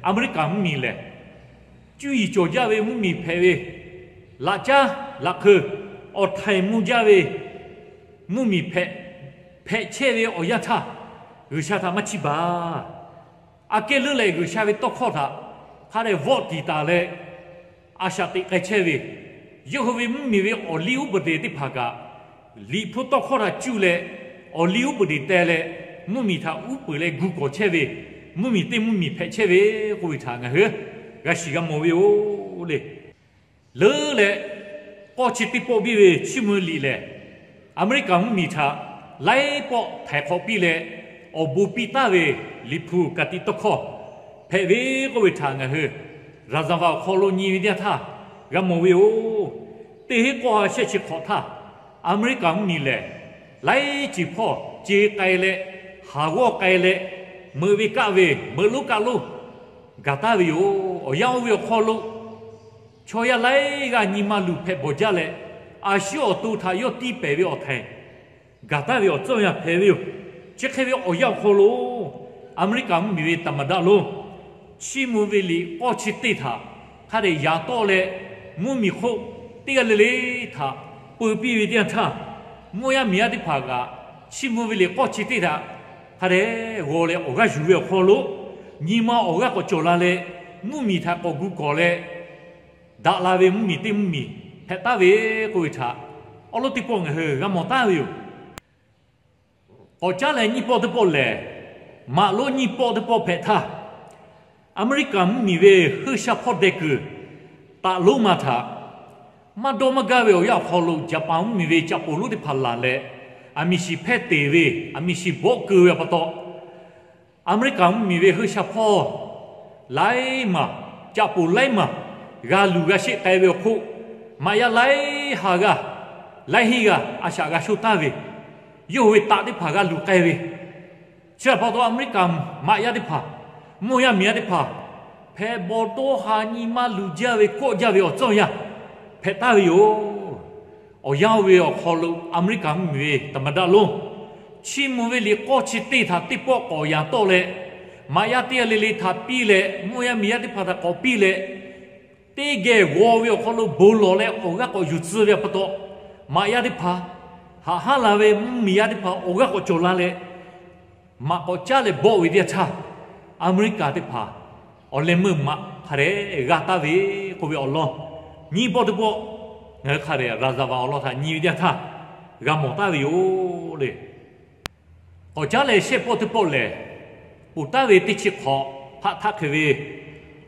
Aˍmeˍriˆkaˍ mvuhˇmiˬ lehˬ, cuˇ yiˍ cawˬ jaˇ ve mvuhˇmiˬ hpehꞈ ve, laꞈ caˉ laꞈ hk'eu awˬ htaiˍ mvuh jaˇ ve mvuhˇmiˬ hpehꞈ, hpehꞈ chehˇ ve awˬ yanˇ htaˇ, G'uiˬsha htaꞈ maˇ chiˇ baˬ. Aꞈ kehˉ leuˉ leh G'uiˬsha ve tawˇ hkawˇ htaꞈ hk'a dehꞈ vawˆ tiˍ taˍ leh, a shaꞈ teꞈ k'ai chehˇ ve, yawˇ hui ve mvuhˇmiˬ ve awˬ liˇ uˉ peunˍ teꞈ teˇ hpaˍ kaꞈ, Liꞈ hpu tawˇ hkawˇ htaꞈ cuˇ leh, awˬ liˇ uˉ peunˍ teꞈ teh leh, mvuhˇmiˬ htaꞈ uˉ peunˍ leh gu kawˍ chehˇ ve, mvuhˇmiˬ teˇ mvuhˇmiˬ hpehꞈ chehˇ ve k'oˆ ve htaꞈ ngaˬ hui g'a shiˍ g'a mawˬ ve yoˬ le. Leuˉ leh, k'awˇ chi teˇ pawˆ biˇ ve Chiˇ mvuh ve liꞈ lehˬ, Aˍmeˍriˆkaˍ mvuhˇmiˬ htaꞈ laiˉ pawˆ htaiˍ hk'awꞈ piˇ leh, awˬ bon piˇ taˍ ve Liꞈ hpu ka tiꞈ tawˇ hkawˇ hpehꞈ ve k'oˆ ve htaꞈ ngaˬ hui Raˍzaˍvaˍ awˬ hk'aw lo nyi ve teˇ yanˇ htaˇ g'a mawˬ ve yoˬ. Teˇ hinˉ k'awˇ ha shehˆ chi hk'awꞈ htaˇ, Aˍmeˍriˆkaˍ mvuhˇmiˬ lehˬ, laiˉ ceuˬ hpawˇ ce k'ai leh, haˍ g'awˇ k'ai leh, meuꞈ ve kaˆ ve meuꞈ lonˉ kaˆ lonˉ gaˬ taˍ ve yoˬ. Awˬ yanˇ oˇ ve awˬ hk'aw lo chaw yaˇ laiˉ g'aˇ nyi ma luˬ hpehꞈ bawˬ jaˇ leh, a shu awˬ to htaꞈ yawˇ tiˇ pehˍ ve awˬ htaiˍ gaˬ taˍ ve awˬ tcuhˇ yanˇ hpehꞈ ve yoˬ. Chi hk'e ve awˬ yanˇ awˬ hk'aw lo, Aˍmeˍriˆkaˍ mvuhˇmiˬ ve taˍ maˍ daꞈ lonˉ Chiˇ mvuh ve liꞈ k'awˇ chi teˇ htaꞈ hk'a dehꞈ yaꞈ tawˆ leh, mvuhˇmiˬ hk'oˆ teˇ g'aˇ le le htaꞈ peu piˇ ve teˇ yanˇ htaˇ, mvuhˇ yaˇ miˬ yaˇ teˇ hpaˍ kaꞈ Chiˇ mvuh ve liꞈ k'awˇ chi teˇ htaꞈ hk'a dehꞈ g'aw leh awˬ g'aˇ yuˬ ve awˬ hk'aw lo, nyi ma awˬ g'aˇ k'awꞈ cawˬ la leh, mvuhˇmiˬ htaꞈ k'awꞈ gu kawˍ leh, daꞈ la ve mvuhˇmiˬ teˇ mvuhˇmiˬ hpehꞈ taˍ ve k'oˆ ve htaꞈ awˉ lawˉ teˇ pawˆ ngaˬ hui g'a mawˬ taˍ ve yoˬ. K'awꞈ caˉ leh nyiˇ pawˆ teˇ pawˆ lehˬ, maꞈ lonˉ nyiˇ pawˆ teˇ pawˆ hpehꞈ htaˇ, Aˍmeˍriˆkaˍ mvuhˇmiˬ ve heuˆ sha hpawˇ deh kuiˬ taꞈ lonˉ ma htaꞈ maˇ dawˇ maˇ gaˇ ve awˬ yanˇ awˬ hk'aw lo, Jaˍpaˍ mvuhˇmiˬ ve caꞈ poˍ lonˉ teˇ hpaˍ laˬ leh, aˬ miˍ shiˍ hpehˇ teˍ ve, aˬ miˍ shiˍ bawˆ keu ve pa taw, Aˍmeˍriˆkaˍ mvuhˇmiˬ ve heuˆ sha hpawˇ laiˉ maˬ, caꞈ poˍ laiˉ maˬ g'a luˬ g'a sheˆ k'ai ve awˬ hk'oˆ, maꞈ yaˇ laiˉ ha g'aˇ, laiˉ hinˉ g'aˇ a shaꞈ g'a shoˇ taˍ ve, yawˇ hui ve taꞈ teˇ hpaˍ g'a luˬ k'ai ve, chi htaꞈ pa taw Aˍmeˍriˆkaˍ maꞈ yaˇ teˇ hpaˍ, mvuhˇ yaˇ miˬ yaˇ teˇ hpaˍ hpehꞈ bawˬ dawˇ haˍ nyi ma luˬ jaˇ ve kawˆ jaˇ ve awˬ tcuhˇ yanˇ hpehꞈ taˍ ve yoˬ. Awˬ yanˇ oˇ ve awˬ hk'aw lo Aˍmeˍriˆkaˍ mvuhˇmiˬ ve taˍ maˍ daꞈ lonˉ Chiˇ mvuh ve liꞈ k'awˇ chi teˇ htaꞈ teˇ pawˆ k'awꞈ yaꞈ tawˆ leh, maꞈ yaˇ teˇ g'aˇ le le htaꞈ piˇ leh, mvuhˇ yaˇ miˬ yaˇ teˇ hpaˍ htaꞈ k'awꞈ piˇ leh, teˇ geh g'aw ve awˬ hk'aw lo bon lawˬ leh awˬ g'aˇ k'awꞈ yuˬ tcuh ve pa taw, maꞈ yaˇ teˇ hpaˍ haꞈ haˉ la ve, mvuhˇ miˬ yaˇ teˇ hpaˍ awˬ g'aˇ k'awꞈ cawˬ la leh, maꞈ k'awꞈ caˉ leh bawˆ ve teˇ yanˇ htaˇ, Aˍmeˍriˆkaˍ teˇ hpaˍ awˬ leh meuˇ maꞈ hk'a dehꞈ g'a taˍ ve k'oˆ ve awˬ lawn, nyiˇ pawˆ teˇ pawˆ ngaˬ hui hk'a dehꞈ Raˍzaˍvaˍ awˬ lawn htaꞈ nyi ve teˇ yanˇ htaˇ g'a mawˬ taˍ ve yoˬ le. K'awꞈ caˉ leh shehˆ pawˆ teˇ pawˆ lehˬ, ponˬ taˍ ve teˇ chi hk'awꞈ hpaˆ htaˆ hk'e ve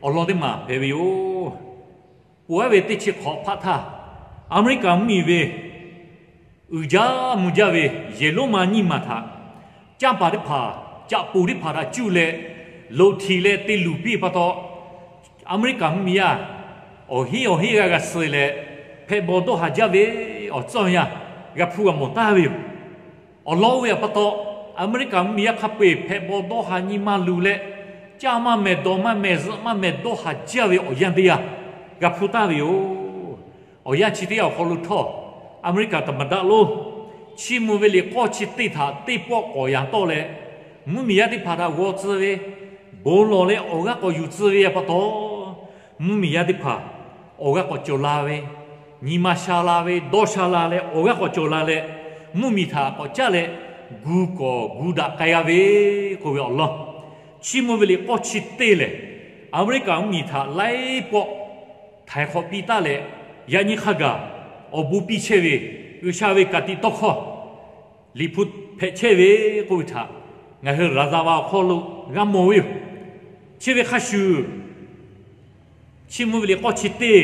awˬ lawn teˇ maˬ hpehꞈ ve yoˬ. Ponˬ taˍ ve teˇ chi hk'awꞈ hpaˆ htaˇ, Aˍmeˍriˆkaˍ mvuhˇmiˬ ve uiˍ jaˇ mvuh jaˇ ve yehˬ lonˉ ma nyiˇ maˬ htaꞈ, canˇ paˍ teˇ hpaˍ, caꞈ poˍ teˇ hpaˍ htaꞈ cuˇ leh, loꞈ htiꞈ leh te luˬ piˇ pa taw, Aˍmeˍriˆkaˍ mvuhˇmiˬ yaˇ awˬ hinˉ awˬ hinˉ g'a g'a suh leh, hpehꞈ bawˬ dawˇ haˍ jaˇ ve awˬ tcuhˇ yanˇ g'a hpuˇ g'a mawˬ taˍ ve yoˬ. Awˬ lawn oˇ ve pa taw, Aˍmeˍriˆkaˍ mvuhˇmiˬ yaˇ hk'a peu-eˬ hpehꞈ bawˬ dawˇ haˍ nyi ma luˬ leh, caˇ maˇ mehˍ, dawˬ maˇ mehˍ, zuhꞈ maˇ mehˍ, dawˇ haˍ jaˇ ve awˬ yanˇ teˇ yanˇ g'a hpuˇ taˍ ve yoˬ. Awˬ yanˇ chi teˇ yanˇ awˬ hk'aw lo htawˇ, Aˍmeˍriˆkaˍ taˍ maˍ daꞈ lonˉ Chiˇ mvuh ve liꞈ k'awˇ chi teˇ htaꞈ teˇ pawˆ k'awꞈ yaꞈ tawˆ leh, mvuhˇmiˬ yaˇ teˇ hpaˍ htaꞈ g'aw tcuh ve, bon lawˬ leh awˬ g'aˇ k'awꞈ yuˬ tcuh ve pa taw, mvuhˇmiˬ yaˇ teˇ hpaˍ awˬ g'aˇ k'awꞈ cawˬ la ve, nyi ma sha la ve, dawˇ sha la leh awˬ g'aˇ k'awꞈ cawˬ la leh, mvuhˇmiˬ htaꞈ k'awꞈ caˉ leh gu kawˍ gu daꞈ k'ai g'a ve k'oˆ ve awˬ lawn, Chiˇ mvuh ve liꞈ k'awˇ chi teˇ lehˬ, Aˍmeˍriˆkaˍ mvuhˇmiˬ htaꞈ laiˉ pawˆ htaiˍ hk'awꞈ piˇ taˍ leh, yaꞈ nyi hk'a gaˬ awˬ bon piˇ chehˇ ve G'uiˬsha ve ka tiꞈ tawˇ hkawˇ Liꞈ hpu hpehꞈ chehˇ ve k'oˆ ve htaꞈ ngaˬ hui Raˍzaˍvaˍ awˬ hk'aw lo g'a mawˬ ve yoˬ. Chi ve hk'a shuˍ, Chiˇ mvuh ve liꞈ k'awˇ chi teˇ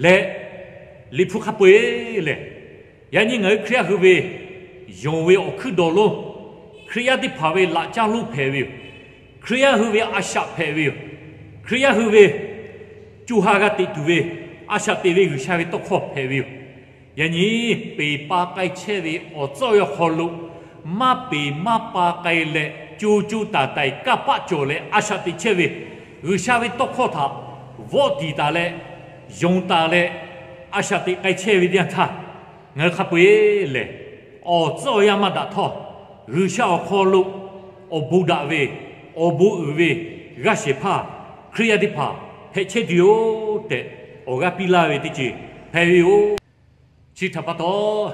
leh Liꞈ hpu hk'a peu-eˬ lehˬ, yaꞈ nyi ngaˬ hui Hkriꞈ yaˇ hui ve yonˍ ve awˬ hkuiˉ dawˬ lonˉ, Hkriꞈ yaˇ teˇ hpaˍ ve laꞈ caˇ lonˉ hpehꞈ ve yoˬ. Hkriꞈ yaˇ hui ve a shaꞈ hpehꞈ ve yoˬ. Hkriꞈ yaˇ hui ve co ha g'a teꞈ tuˬ ve a shaꞈ teꞈ ve G'uiˬsha ve tawˇ hkawˇ hpehꞈ ve yoˬ. Yaꞈ nyi peˬ pa k'ai chehˇ ve awˬ tcuhˉ awˬ yanˇ hk'aw lo, maˇ peˬ maˇ pa k'ai leh, co co taiˍ taiˍ kanˇ paˆ cawˬ leh a shaꞈ teꞈ chehˇ ve G'uiˬsha ve tawˇ hkawˇ htaꞈ vawˆ tiˍ taˍ leh, yonˍ taˍ leh, a shaꞈ teꞈ k'ai chehˇ ve teˇ yanˇ htaˇ, ngaˬ hui hk'a peu-eˬ lehˬ, awˬ tcuhˉ awˬ yanˇ maˇ daꞈ htawˇ, G'uiˬsha awˬ hk'aw lo awˬ bon daꞈ ve, awˬ bon uiˍ ve g'aˇ shehˍ hpaˇ Hkriꞈ yaˇ teˇ hpaˍ hpehꞈ chehˇ tuˬ yoˬ tehꞈ, awˬ g'aˇ piˇ laˇ ve teˇ ceuˬ hpehꞈ ve yoˬ. Chi htaꞈ pa taw,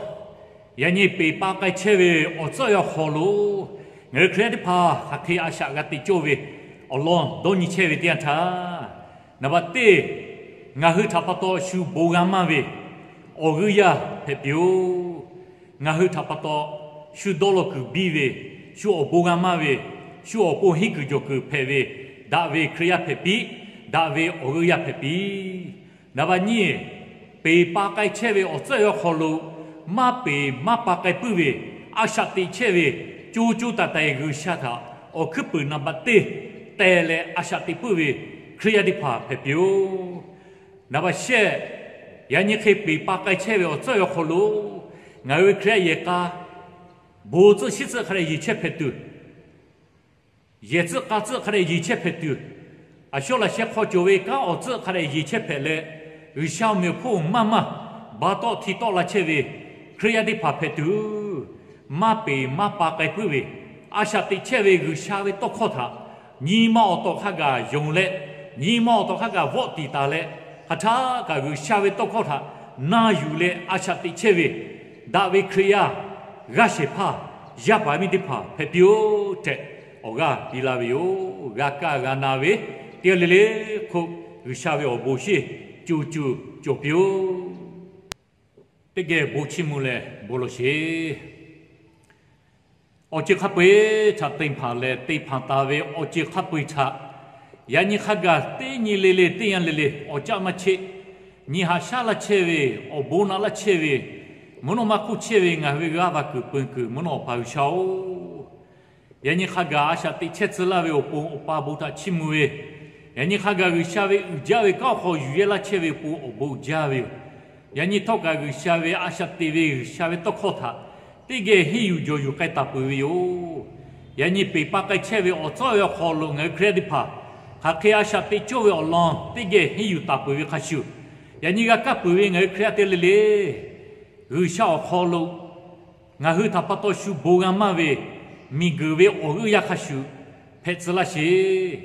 yaꞈ nyi peˬ pa k'ai chehˇ ve awˬ tcuhˉ awˬ yanˇ hk'aw lo, ngaˬ hui Hkriꞈ yaˇ teˇ hpaˍ hk'aˬ hk'e a shaꞈ g'a teꞈ cawˇ ve awˬ lawn dawˇ nyi chehˇ ve teˇ yanˇ htaˇ, naˍ baꞈ teˇ Ngaˬ hui htaꞈ pa taw shu bon g'a maˇ ve awˬ g'euˆ yaˇ hpehꞈ piˇ-oˆ. Ngaˬ hui htaꞈ pa taw shu dawˇ law kuiˬ biˇ ve, shu awˬ bon g'a maˇ ve, shu awˬ pon henˇ kuiˬ jawˬ kuiˬ hpehꞈ ve, daꞈ ve Hkriꞈ yaˇ hpehꞈ piˇ, daꞈ ve awˬ g'euˆ yaˇ hpehꞈ piˇ. Naˍ baꞈ nyi, peˬ pa k'ai chehˇ ve awˬ tcuhˉ awˬ hk'aw lo maˇ peˬ maˇ pa k'ai puiˉ ve, a shaꞈ teꞈ chehˇ ve, co co taiˍ taiˍ G'uiˬsha htaꞈ awˬ hkuiˉ puiˍ naˍ baꞈ teˇ teh leh a shaꞈ teꞈ puiˉ ve Hkriꞈ yaˇ teˇ hpaˍ hpehꞈ piˇ-oˆ. Naˍ baꞈ shehˆ, yaꞈ nyi hk'e peˬ pa k'ai chehˇ ve awˬ tcuhˉ awˬ hk'aw lo ngaˬ hui ve Hkriꞈ yaˇ yehˬ k'a bon tcuhˆ shiˉ tcuhˆ hk'a dehꞈ yeˬ chehˇ hpehꞈ tuˬ, yehˬ tcuhˆ k'a tcuhˆ hk'a dehꞈ yeˬ chehˇ hpehꞈ tuˬ, a shawˉ laꞈ sheh hk'aw cawˬ ve kanˉ awˬ tcuhˆ hk'a dehꞈ yeˬ chehˇ hpehꞈ leh, G'uiˬsha awˬ meꞈ awˬ hponˇ maˇ maˇ ba tawˆ hti tawˆ la chehˇ ve Hkriꞈ yaˇ teˇ hpaˍ hpehꞈ tuˬ, maˇ peˬ maˇ pa k'ai puiˉ ve, a shaꞈ teꞈ chehˇ ve G'uiˬsha ve tawˇ hkawˇ htaꞈ nyi ma awˬ tawˍ hk'a gaˬ yonˍ leh, nyi ma awˬ tawˍ hk'a gaˬ vawˆ tiˍ taˍ leh, hk'aˬ htaˇ kaꞈ G'uiˬsha ve tawˇ hkawˇ htaꞈ na yuˬ leh a shaꞈ teꞈ chehˇ ve daꞈ ve Hkriꞈ yaˇ g'aˇ shehˍ hpaˇ yaˇ paˍ miˇ teˇ hpaˍ hpehꞈ piˇ-oˆ tehꞈ awˬ g'aˇ piˇ laˇ ve yoˬ. G'a kaˇ g'a na ve teˇ g'aˇ le le hk'oˆ, G'uiˬsha ve awˬ bon shinˉ co co cawˬ piˇ-oˆ. Teˇ geh bon chiˇ mvuh leh bon lawˬ sheˍ. Awˬ ceuˬ hk'a peu-eˬ htaꞈ te hpanˍ leh te hpanˍ taˍ ve awˬ ceuˬ hk'a peu-eˬ htaꞈ yaꞈ nyi hk'a gaˬ teˇ nyi le le teˇ yanˇ le le awˬ caˆ maˇ cheˆ, nyi haꞈ shaˉ laˇ chehˇ ve, awˬ bon naꞈ laˇ chehˇ ve, mvuhˇ naw ma hk'oˆ chehˇ ve ngaˬ hui ve g'aˇ va kuiˬ peun kuiˬ mvuhˇ naw Awˬ pa G'uiˬsha-oˬ, yaꞈ nyi hk'a gaˬ a shaꞈ teꞈ chehˇ tcuh laˇ ve awˬ pon Awˬ pa bon htaꞈ chiˇ mvuh ve, yaꞈ nyi hk'a gaˬ G'uiˬsha ve uiˍ jaˇ ve kanˉ awˬ hk'aw yuˬ yehˇ laˇ chehˇ ve awˬ pon awˬ bon jaˇ ve yoˬ. Yaꞈ nyi htawˇ kaꞈ G'uiˬsha ve a shaꞈ teꞈ ve G'uiˬsha ve tawˇ hkawˇ htaꞈ teˇ geh henˇ yuˬ jawˬ yuˬ k'ai taˍ peuˬ ve yoˬ. Yaꞈ nyi peˬ pa k'ai chehˇ ve awˬ tcuhˉ ve awˬ hk'aw lo ngaˬ hui Hkriꞈ yaˇ teˇ hpaˍ hk'aˬ hk'e a shaꞈ teꞈ cawˇ ve awˬ lawn teˇ geh henˇ yuˬ taˍ peuˬ ve hk'a shuˍ, yaꞈ nyi g'a kaˇ peuˬ ve ngaˬ hui Hkriꞈ yaˇ teˇ g'aˇ le le G'uiˬsha awˬ hk'aw lo ngaˬ hui htaꞈ pa taw shu bon g'a maˇ ve miˬguiˬ ve awˬ g'euˆ yaˇ hk'a shuˍ hpehꞈ tcuh laˇ sheˍ.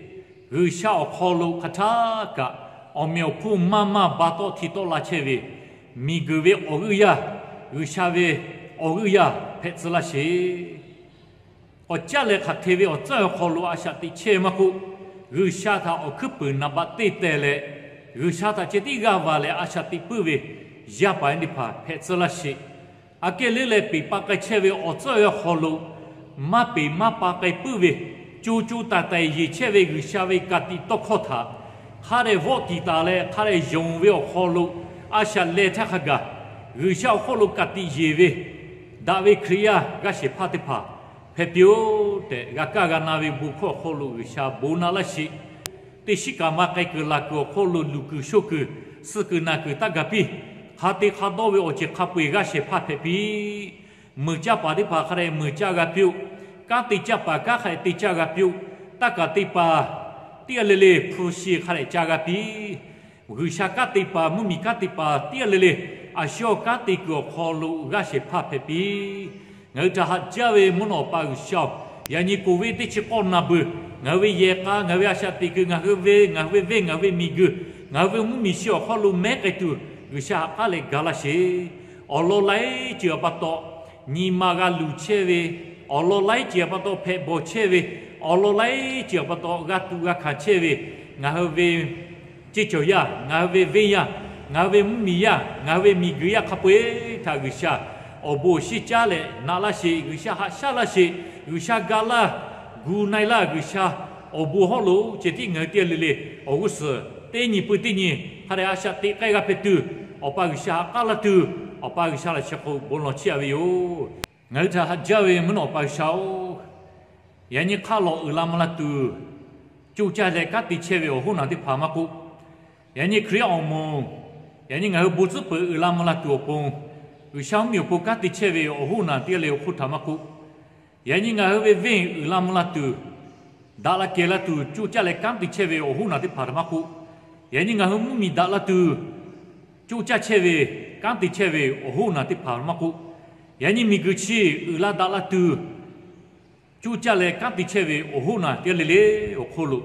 G'uiˬsha awˬ hk'aw lo hk'aˬ htaˇ kaꞈ awˬ meꞈ awˬ hponˇ maˇ maˇ ba tawˆ hti tawˆ la chehˇ ve miˬguiˬ ve awˬ g'euˆ yaˇ, G'uiˬsha ve awˬ g'euˆ yaˇ hpehꞈ tcuh laˇ sheˍ. Awˬ caˆ leh hk'aˬ hk'e ve awˬ tcuhˉ awˬ hk'aw lo a shaꞈ teꞈ chehˇ maˇ k'oˆ, G'uiˬsha htaꞈ awˬ hkuiˉ puiˍ naˍ baꞈ teˇ teh leh, G'uiˬsha htaꞈ ceh tiˉ g'aˇ va leh a shaꞈ teꞈ puiˉ ve yaˇ paˍ yaˇ teˇ hpaˍ hpehꞈ tcuh laˇ sheˍ. Aꞈ kehˉ leuˉ leh peˬ pa k'ai chehˇ ve awˬ tcuhˉ awˬ hk'aw lo maˇ peˬ maˇ pa k'ai puiˉ ve, co co taiˍ taiˍ yeˬ chehˇ ve G'uiˬsha ve ka tiꞈ tawˇ hkawˇ htaꞈ hk'a dehꞈ vawˆ tiˍ taˍ leh hk'a dehꞈ yonˍ ve awˬ hk'aw lo a shaꞈ leh htaˇ hk'a gaˬ G'uiˬsha awˬ hk'oˆ lo ka tiꞈ yeˬ ve daꞈ ve Hkriꞈ yaˇ g'aˇ shehˍ hpaˇ teˇ hpaˍ hpehꞈ piˇ-oˆ tehꞈ g'a kaˇ g'a na ve bon hkawˇ awˬ hk'oˆ lo G'uiˬsha bon naꞈ laˇ sheˍ. Teˇ shiˉ kaꞈ maˇ k'ai kuiˬ laˬ kuiˬ awˬ hk'oˆ lo luˬ kuiˬ sho kuiˬ suh kuiˬ naˬ kuiˬ taˇ gaˬ piˇ. Hk'a te hk'a dawˇ ve awˬ ceuˬ hk'a peu-eˬ g'aˇ shehˍ hpaˇ hpehꞈ piˇ. Muiˬ caˇ paˍ teˇ hpaˍ hk'a dehꞈ muiˬ caˇ g'a piˇ-oˆ. Kanˉ te caˇ paˍ kanˉ hk'a dehꞈ te caˇ g'a piˇ-oˆ. Taˇ kaˬ te paˍ teˇ g'aˇ le le hpu shi hk'a dehꞈ caˇ g'a piˇ. G'uiˬsha kanˉ te paˍ mvuhˇmiˬ kanˉ te paˍ teˇ g'aˇ le le a shu kanˉ te kuiˬ awˬ hk'aw lo g'aˇ shehˍ hpaˇ hpehꞈ piˇ. Ngaˬ hui htaꞈ haꞈ jaˇ ve mvuhˇ naw Awˬ pa G'uiˬsha-oˬ, yaꞈ nyi ko ve teˇ chi k'awˇ na beuˬ ngaˬ hui ve yehˬ k'a, ngaˬ hui ve a shaꞈ teꞈ kuiˬ, ngaˬ hui ve, ngaˬ hui ve venˇ, ngaˬ hui ve miˬguiˬ, ngaˬ hui ve mvuhˇmiˬ shi awˬ hk'aw lo mehˉ k'ai tuˬ G'uiˬsha ha k'aˉ leh ga laˇ sheˍ. Awˬ lawn laiˉ ceuˬ awˬ pa taw nyi ma g'a luˬ chehˇ ve, awˬ lawn laiˉ ceuˬ awˬ pa taw hpehꞈ bawˬ chehˇ ve, awˬ lawn laiˉ ceuˬ awˬ pa taw g'a tuꞈ g'a hkanˍ chehˇ ve ngaˬ hui ve ceˇ cawˬ yaˇ, ngaˬ hui ve venˇ yaˇ, ngaˬ hui ve mvuhˇmiˬ yaˇ, ngaˬ hui ve miˬguiˬ yaˇ hk'a peu-eˬ htaꞈ G'uiˬsha awˬ bon awˬ shinˉ caˉ leh naꞈ laˇ sheˍ. G'uiˬsha haꞈ shaˉ laˇ sheˍ. G'uiˬsha ga laˇ, gu na-e laˇ. G'uiˬsha awˬ bon hawˉ lo ceh tiˉ ngaˬ hui teˇ g'aˇ le le awˬ g'uˇ suhˍ teˇ nyi pui teˇ nyi hk'a dehꞈ a shaꞈ teꞈ k'ai g'a hpehꞈ tuˬ, Awˬ pa G'uiˬsha ha k'aˉ laˇ tuˬ, Awˬ pa G'uiˬsha laꞈ sheh hk'aw bon lawˬ chehˇ-a ve yoˬ. Ngaˬ hui htaꞈ haꞈ jaˇ ve mvuhˇ naw Awˬ pa G'uiˬsha-oˬ, yaꞈ nyi hk'aˆ lawˬ uiˍ la mvuh la tuˬ, coˇ caˇ leh kanˉ te chehˇ ve awˬ hoˉ naˬ teˇ hpaˍ maˇ k'oˆ, yaꞈ nyi Hkriꞈ awˬ moˍ, yaꞈ nyi ngaˬ hui bon tcuhˉ peuˬ uiˍ la mvuh la tuˬ awˬ pon, G'uiˬsha mvuhˇmiˬ awˬ pon kanˉ te chehˇ ve awˬ hoˉ naˬ teˇ g'aˇ le awˬ hk'oˆ htaꞈ maˇ k'oˆ, yaꞈ nyi ngaˬ hui ve venˇ uiˍ la mvuh la tuˬ, daꞈ la kehˬ la tuˬ coˇ caˇ leh kanˉ te chehˇ ve awˬ hoˉ naˬ teˇ hpaˍ htaꞈ maˇ k'oˆ, yaꞈ nyi ngaˬ hui mvuhˇmiˬ daꞈ la tuˬ, coˇ caˇ chehˇ ve, kanˉ te chehˇ ve awˬ hoˉ naˬ teˇ hpaˍ maˇ k'oˆ, yaꞈ nyi miˬguiˬ chi uiˍ la daꞈ la tuˬ, coˇ caˇ leh kanˉ te chehˇ ve awˬ hoˉ naˬ teˇ g'aˇ le le awˬ hk'oˆ lo,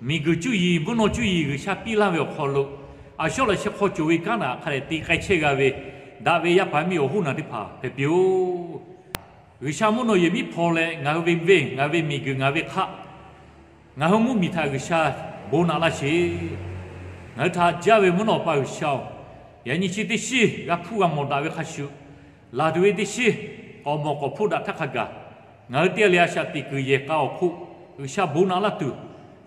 miˬguiˬ cuˇ yiˍ mvuhˇ naw cuˇ yiˍ G'uiˬsha piˇ laˇ ve awˬ hk'aw lo, a shawˉ laꞈ sheh hk'aw cawˬ ve kanˉ naˬ hk'a dehꞈ te k'ai chehˇ g'a ve daꞈ ve yaˇ paˍ miˇ awˬ hoˉ naˬ teˇ hpaˍ hpehꞈ piˇ-oˆ. G'uiˬsha mvuhˇ naw yehˬ miˉ hpaw leh ngaˬ hui ve venˇ, ngaˬ hui ve miˬguiˬ, ngaˬ hui ve hk'aˆ, ngaˬ hui mvuhˇmiˬ htaꞈ G'uiˬsha bon naꞈ laˇ sheˍ. Ngaˬ hui htaꞈ jaˇ ve mvuhˇ naw Awˬ pa G'uiˬsha-oˬ, yaꞈ nyi chi teˇ shiˉ g'a hpuˇ g'a mawˬ daꞈ ve hk'a shuˍ, laˬ tuˬ ve teˇ shiˉ k'awꞈ mawˬ k'awꞈ hpuˇ daꞈ htaˇ hk'a gaˬ, ngaˬ hui teˇ g'aˇ le a shaꞈ teꞈ kuiˬ yehˬ k'a awˬ hk'oˆ G'uiˬsha bon naꞈ laˇ tuˬ,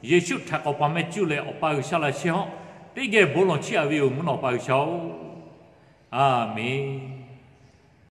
Yeˍsuˆ htaꞈ k'awꞈ paˍ meh cuˇ leh Awˬ pa G'uiˬsha laꞈ sheh hawˉ teˇ geh bon lawˬ chiˇ aꞈ ve yoˬ, mvuhˇ naw Awˬ pa G'uiˬsha-oˬ, Aˍmenˍ.